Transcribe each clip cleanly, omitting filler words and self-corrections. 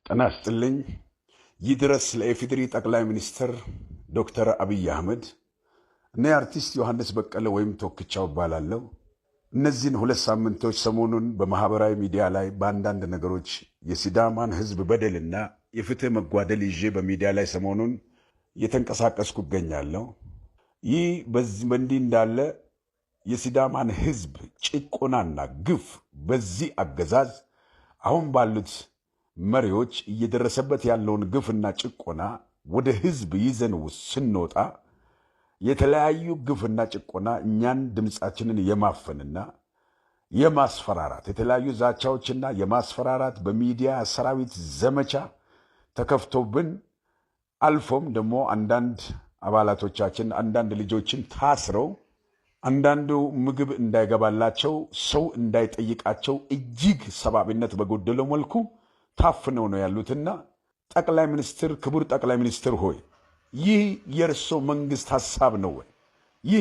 ጤና ይስጥልኝ። ይድረስ ለኢፌዴሪ ጠቅላይ ሚኒስትር ዶክተር አብይ አህመድ። እኔ አርቲስት ዮሐንስ በቀለ ወይም ቶክቻው እባላለሁ። እነዚህን 2 ሳምንቶች ሰሞኑን በማህበራዊ ሚዲያ ላይ በአንዳንድ ነገሮች የሲዳማን ሕዝብ በደልና የፍትህ መጓደል ይዤ በሚዲያ ላይ ሰሞኑን እየተንቀሳቀስኩ እገኛለሁ። ይህ በእንዲህ እንዳለ የሲዳማን ሕዝብ ጭቆናና ግፍ በዚህ አገዛዝ አሁን ባሉት መሪዎች እየደረሰበት ያለውን ግፍና ጭቆና ወደ ሕዝብ ይዘን ስንወጣ የተለያዩ ግፍና ጭቆና እኛን ድምፃችንን የማፈንና የማስፈራራት የተለያዩ ዛቻዎችና የማስፈራራት በሚዲያ ሰራዊት ዘመቻ ተከፍቶብን አልፎም ደግሞ አንዳንድ አባላቶቻችን አንዳንድ ልጆችን ታስረው አንዳንዱ ምግብ እንዳይገባላቸው ሰው እንዳይጠይቃቸው እጅግ ሰብአዊነት በጎደለው መልኩ ታፍነው ነው ያሉትና ጠቅላይ ሚኒስትር ክቡር ጠቅላይ ሚኒስትር ሆይ ይህ የእርሶ መንግስት ሐሳብ ነው ወይ? ይህ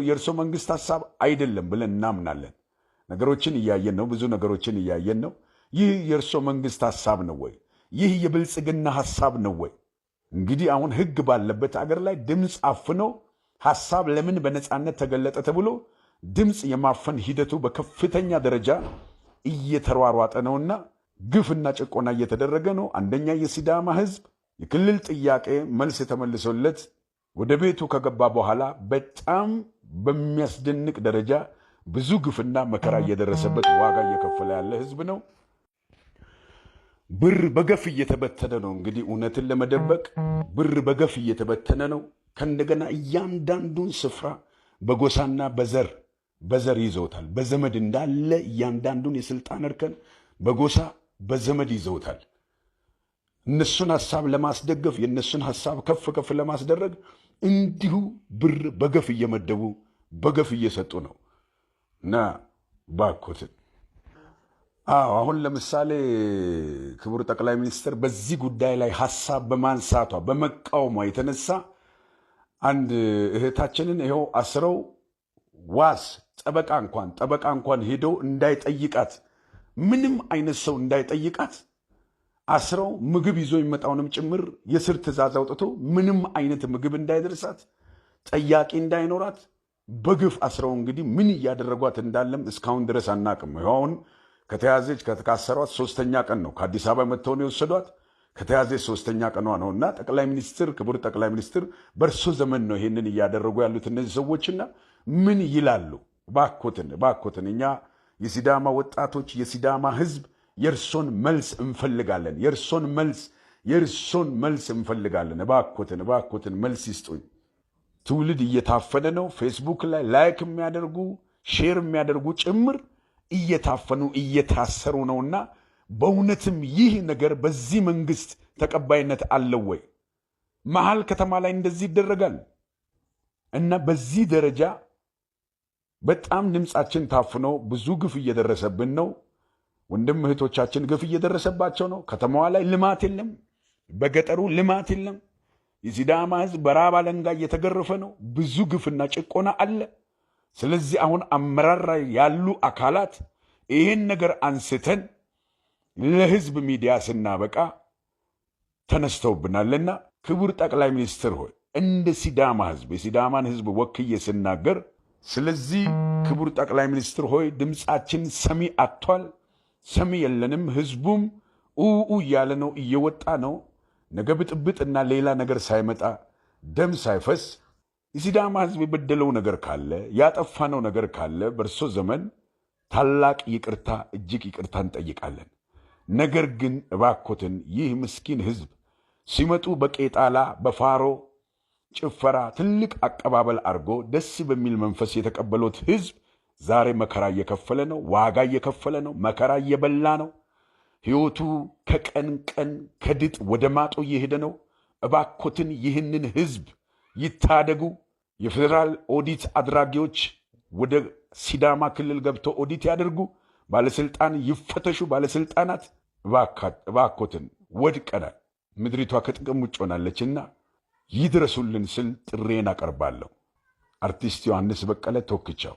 የእርሶ መንግስት ሐሳብ አይደለም ብለን እናምናለን። ነገሮችን እያየን ነው። ብዙ ነገሮችን እያየን ነው። ይህ የእርሶ መንግስት ሐሳብ ነው ወይ? ይህ የብልጽግና ሐሳብ ነው ወይ? እንግዲህ አሁን ህግ ባለበት አገር ላይ ድምፅ አፍኖ ሐሳብ ለምን በነፃነት ተገለጠ ተብሎ ድምፅ የማፈን ሂደቱ በከፍተኛ ደረጃ እየተሯሯጠ ነውና ግፍና ጭቆና እየተደረገ ነው። አንደኛ የሲዳማ ህዝብ የክልል ጥያቄ መልስ የተመልሶለት ወደ ቤቱ ከገባ በኋላ በጣም በሚያስደንቅ ደረጃ ብዙ ግፍና መከራ እየደረሰበት ዋጋ እየከፈለ ያለ ህዝብ ነው። ብር በገፍ እየተበተነ ነው። እንግዲህ እውነትን ለመደበቅ ብር በገፍ እየተበተነ ነው። ከእንደገና እያንዳንዱን ስፍራ በጎሳና በዘር ይዘውታል። በዘመድ እንዳለ እያንዳንዱን የስልጣን እርከን በጎሳ በዘመድ ይዘውታል። እነሱን ሐሳብ ለማስደገፍ የእነሱን ሐሳብ ከፍ ከፍ ለማስደረግ እንዲሁ ብር በገፍ እየመደቡ በገፍ እየሰጡ ነው። እና ባኮትን አዎ አሁን ለምሳሌ ክቡር ጠቅላይ ሚኒስትር በዚህ ጉዳይ ላይ ሐሳብ በማንሳቷ በመቃወሟ የተነሳ አንድ እህታችንን ይኸው አስረው ዋስ ጠበቃ እንኳን ሄደው እንዳይጠይቃት ምንም አይነት ሰው እንዳይጠይቃት አስረው ምግብ ይዞ የሚመጣውንም ጭምር የስር ትዕዛዝ አውጥቶ ምንም አይነት ምግብ እንዳይደርሳት ጠያቂ እንዳይኖራት በግፍ አስረው እንግዲህ ምን እያደረጓት እንዳለም እስካሁን ድረስ አናውቅም። ይኸው አሁን ከተያዘች ከተካሰሯት 3ኛ ቀን ነው። ከአዲስ አበባ መጥተው ነው የወሰዷት። ከተያዘች 3ኛ ቀኗ ነውና ጠቅላይ ሚኒስትር ክቡር ጠቅላይ ሚኒስትር በእርሶ ዘመን ነው ይሄንን እያደረጉ ያሉት እነዚህ ሰዎችና ምን ይላሉ? ባኮትን እኛ የሲዳማ ወጣቶች የሲዳማ ህዝብ የእርሶን መልስ እንፈልጋለን። የእርሶን መልስ እንፈልጋለን። ባኮትን መልስ ይስጡኝ። ትውልድ እየታፈነ ነው። ፌስቡክ ላይ like የሚያደርጉ share የሚያደርጉ ጭምር እየታፈኑ እየታሰሩ ነውና በእውነትም ይህ ነገር በዚህ መንግስት ተቀባይነት አለው ወይ? መሃል ከተማ ላይ እንደዚህ ይደረጋል? እና በዚህ ደረጃ በጣም ድምጻችን ታፍኖ ብዙ ግፍ እየደረሰብን ነው። ወንድም እህቶቻችን ግፍ እየደረሰባቸው ነው። ከተማዋ ላይ ልማት የለም፣ በገጠሩ ልማት የለም። የሲዳማ ህዝብ በራብ አለንጋ እየተገረፈ ነው። ብዙ ግፍና ጭቆና አለ። ስለዚህ አሁን አመራር ላይ ያሉ አካላት ይሄን ነገር አንስተን ለህዝብ ሚዲያ ስናበቃ ተነስተውብናልና ክቡር ጠቅላይ ሚኒስትር ሆይ እንደ ሲዳማ ህዝብ የሲዳማን ህዝብ ወክዬ ስናገር፣ ስለዚህ ክቡር ጠቅላይ ሚኒስትር ሆይ ድምጻችን ሰሚ አጥቷል፣ ሰሚ የለንም። ህዝቡም ኡኡ እያለ ነው፣ እየወጣ ነው። ነገ ብጥብጥና ሌላ ነገር ሳይመጣ ደም ሳይፈስ የሲዳማ ህዝብ የበደለው ነገር ካለ ያጠፋነው ነገር ካለ በእርሶ ዘመን ታላቅ ይቅርታ እጅግ ይቅርታ እንጠይቃለን። ነገር ግን እባኮትን ይህ ምስኪን ህዝብ ሲመጡ በቄጣላ በፋሮ ጭፈራ ትልቅ አቀባበል አድርጎ ደስ በሚል መንፈስ የተቀበሉት ህዝብ ዛሬ መከራ እየከፈለ ነው፣ ዋጋ እየከፈለ ነው፣ መከራ እየበላ ነው። ህይወቱ ከቀን ቀን ከድጥ ወደ ማጡ እየሄደ ነው። እባኮትን ይህንን ህዝብ ይታደጉ። የፌደራል ኦዲት አድራጊዎች ወደ ሲዳማ ክልል ገብተው ኦዲት ያደርጉ። ባለስልጣን ይፈተሹ። ባለስልጣናት እባኮትን ወድቀናል፣ ምድሪቷ ከጥቅም ውጭ ሆናለችና ይድረሱልን ስል ጥሬን አቀርባለሁ። አርቲስት ዮሐንስ በቀለ ቶክቻው።